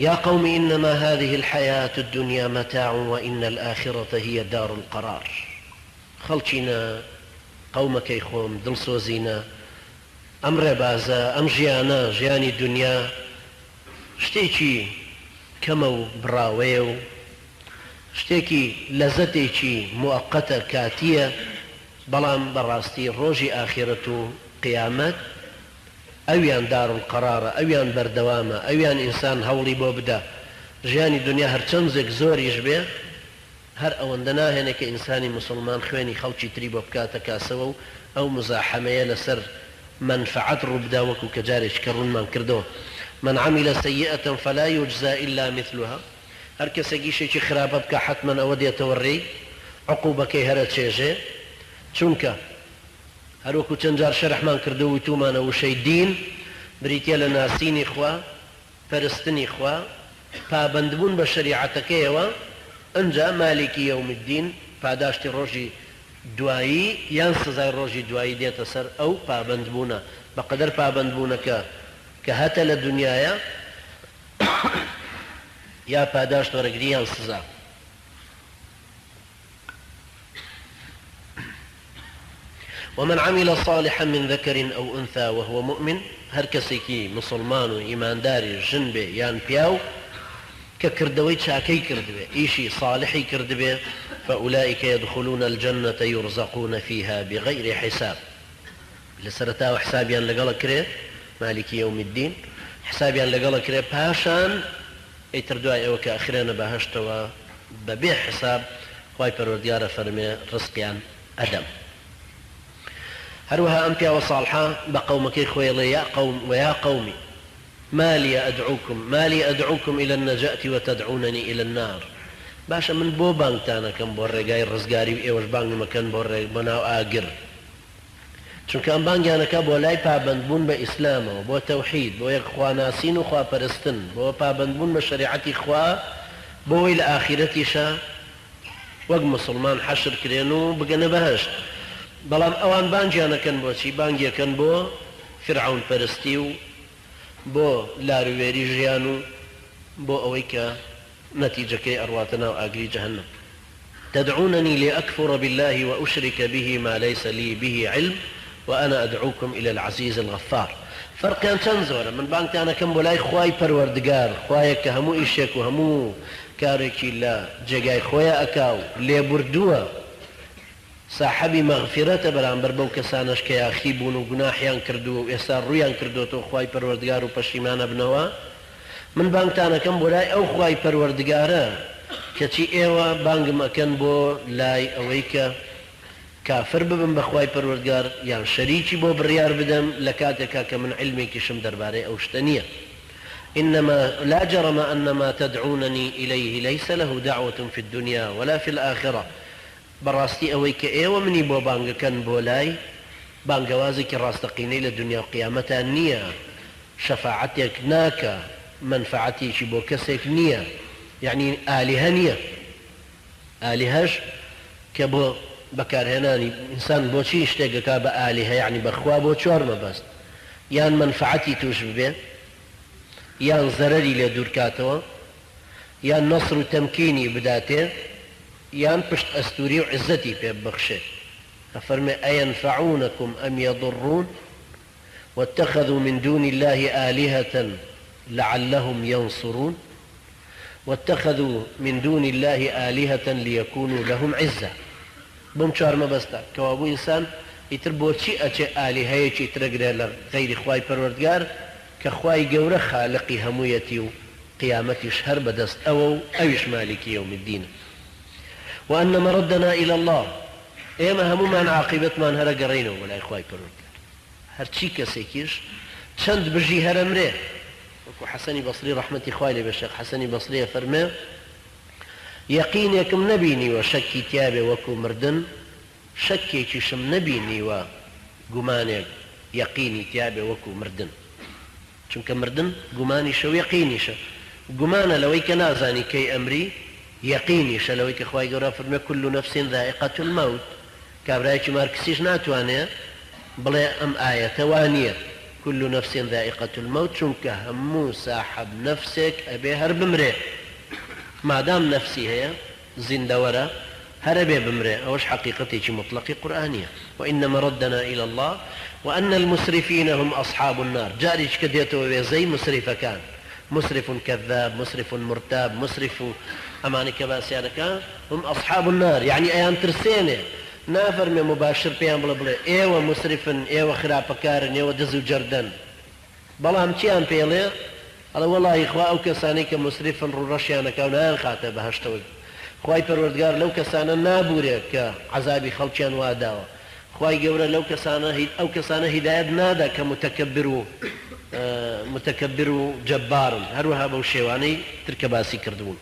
یا قوم انما هذه الحیاة الدنیا متاع وان الآخرة هی دار القرار خەڵکینە قەومەکەی خۆم دڵسۆزینە ئەم ڕێبازە ئەم ژیانە ژیانی دونیا شتێکی کەمە و بڕاوەیە و شتێکی لەزەتێکی موەقەتە کاتیە بەڵام بەڕاستی ڕۆژی ئاخیرەت و قیامەت ئەویان دارالقەرارە، ئەویان بەردەوامە، ئەویان ئینسان هەوڵی بۆ بدا، ژیانی دونیا هەرچەنزێک زۆریش بێ هەر ئەوەندە ناهێنێ کە ئینسانی موسڵمان خوێنی خەڵکی تری بۆ بکاتە کاسەوە و ئەو موزاحەمەیە لەسەر مەنفەعەت ڕووبدا وەکو کە جارێکی کە ڕوونمان کردەوە من عمل سیئة فلا یجزی الا مثلها هەر کەسێک ئیشێکی خراپە بکا حەتمەن ئەوە دێتەوە ڕێی عقوبەکەی هەرەچێژێ چونکە هەروەکو چەند جار شەرحمان کردووە و وتوومانە وشەی دین بریتیە لە ناسینی خوا، پەرستنی خوا، پابەندبوون بە شەریعەتەکەیەوە، ئنجا مالکی یوم الدین پاداشتی ڕۆژی دوایی یان سزای ڕۆژی دوایی دێتە سەر ئەو پابەندبوونە، بەقەدەر پابەندبوونەکە کە هەتە لە دونیایا یا پاداشت وەرەگری یان سزا. ومن عمل صالحا من ذکر او انثی وهو مؤمن، هەر کەسێکی موسڵمان و ئیمانداری ژن بێ یان پیاو کە کردەوەی چاکەی کردبێ، ئیشی صالحی کردبێ، فاولئک یدخلون الجنە یرزقون فیها بغیر حساب، لە سەرەتاوە حسابیان لەگەڵ ئەکرێ، مالک یوم الدین، حسابیان لەگەڵ ئەکرێ، پاشان ئیتر دوای ئەوە کە ئەخرێنە بەهەشتەوە بەبێ حساب خوای پەروەردگار ئەفەرمێ ڕزقیان ئەدەم. هەروەها ئەم پیاوە ساڵحە بە قەومەکەی خۆی ئەڵێ یا قوم ویا قومی ما لی ادعوکم ما لی ادعوکم الی النجاة وتدعوننی الی النار باشە من بۆ بانگتان ئەکەم بۆ ڕێگای ڕزگاری و ئێوەش بانگم ئەکەن بۆ ڕێ بۆ ناو ئاگر چونکە ئەم بانگیان ئەکا بۆ لای پابەندبوون بە ئیسلامەوە، بۆ تەوحید، بۆ یەک خواناسین و خواپەرستن، بۆ پابەندبوون بە شەریعەتی خوا، بۆ وەی لە ئاخیرەتیشا وەک موسڵمان حەشر کرێن و بگەنە بەهەشت. بەڵام ئەوان بانگیان ئەکەن بۆ چی؟ بانگی ئەکەن بۆ فیرعەون پەرستی و بۆ لارووێری ژیان و بۆ ئەوەی کە نەتیجەکەی ئەڕواتە ناو ئاگری جەهەنەم. تدعوننی لأکفر باللە وأشرک به ما لیس لی به علم وأنا أدعوکم الی العزیز الغفار فەرقیان چەند زۆرە من بانگتان ئەکەم بۆ لای خوای پەروەردگار خوایەک کە هەموو ئیشێک و هەموو کارێکی لە جێگای خۆیا ئەکا و لێبوردووە ساحەبی مەغفیرەتە بەرامبەر بەو کەسانەش کە یاخی بوون و گوناحیان کردووە و ئێستا ڕوویان کردۆتەوە خوای پەروەردگار و پەشیمان ئەبنەوە من بانگتان ئەکەم بۆ لای ئەو خوای پەروەردگارە کەچی ئێوە بانگم ئەکەن بۆ لای ئەوەی کە کافر ببم بە خوای پەروەردگار یان شەریکی بۆ بڕیار بدەم لە کاتێکا کە من عیلمێکیشم دەربارەی ئەو شتە نییە انما لا جرم ان ما تدعوننی الیه لیس له دعوة فی الدنیا ولا فی الآخرە بەڕاستی ئەوەی کە ئێوە منی بۆ بانگەکەن بۆ لای، بانگەوازێکی ڕاستەقینەی لە دونیا و قیامەتا نییە، شەفاعەتێک ناکا، مەنفەعەتێکی بۆ کەسێک نییە، یەعنی ئالیهە نییە. ئالیهەش کە بۆ بەکارهێنانی، ئینسان بۆچی شتێک ئەکا بە ئالیهە، یەعنی بە خوا بۆ چوار مەبەست، یان مەنفەعەتی تووش ببێ، یان زەرەری لێ دوورکاتەوە، یان نەسر و تەمکینی بداتێ، یان پشت ئەستووری و عیززەتی پێ ببەخشێ. ئەفەرمێ، ئەینفعونکم ئەم یضرون واتخذوا من دون اللە آلهة لعلهم ینصرون واتخذوا من دون اللە آلهة لیکونوا لهم عزا. بەم چوار مەبەستە، کەوابوو ئینسان ئیتر بۆچی ئەچێ ئالیهەیەکی تر ئەگرێ لە غەیری خوای پەروەردگار کە خوای گەورە خالقی هەموویەتی و قیامەتیش هەر بەدەست ئەوە و ئەویش مالیکی یوم الدینە. وان مردنا الی اللە ئێمە هەموومان عاقیبەتمان هەر ئەگەڕێینەوە بۆ لای خوای پەروەردگار. هەرچی کەسێکیش چەند بژی هەر ئەمرێ. وەکو حەسەنی بەسری ڕەحمەتی خوای لێ بێ شێخ حەسەنی بەسری ئەفەرموێ، یەقینێکم نەبینیوە شەکی تیابێ وەکو مردن، شەکێکیشم نەبینیوە گومانێک یەقینی تیابێ وەکو مردن. چونکە مردن گومانیشە و یەقینیشە، گومانە لەوەی کە نازانی کەی ئەمری، یەقینیشە لەوەی کە خوای گەورە فەرموێ کل نفس ذائقە الموت، کابرایەکی مارکسیش ناتوانێ بڵێ ئەم ئایەتە وا نییە. كل نفس ذائقة الموت، چونکە هەموو ساحەب نەفسێک ئەبێ هەر بمرێ، مادام نەفسی هەیە زیندەوەرە هەر ئەبێ بمرێ، ئەوەش حەقیقەتێکی موتڵەقی قورئانیە، وان مردنا الی اللە وان المسرفین هم اصحاب النار، جاریش کە دێتەوە وێزەی موسریفەکان، مسرف کذاب، مسرف مرتاب، مسرف ئەمانەی کە باسیان ئەکا هم اصحاب النار، یەعنی ئەیانترسێنێ، نافەرمێ مباشر پێیان بڵێ بڵێ ئێوە موسریفن، ئێوە خراپەکارن، ئێوە دز و جەردەن، بەڵام چیان پێڵێ؟ ئەڵێ وەڵاهی خوا ئەو کەسانەی کە موسریفن ڕووڕەشیان ئەکا و نایانخاتە بەهەشتەوە، خوای پەروەردگار لەو کەسانە نابورێ کە عەزابی خەڵکیان وا داوە، خوای گەورە لەو کەسانە ئەو کەسانە هیدایەت نادا کە متکبر و متکبر و جەبارن، هەروەها بەو شێوانەی تر کە باسی کردبوون.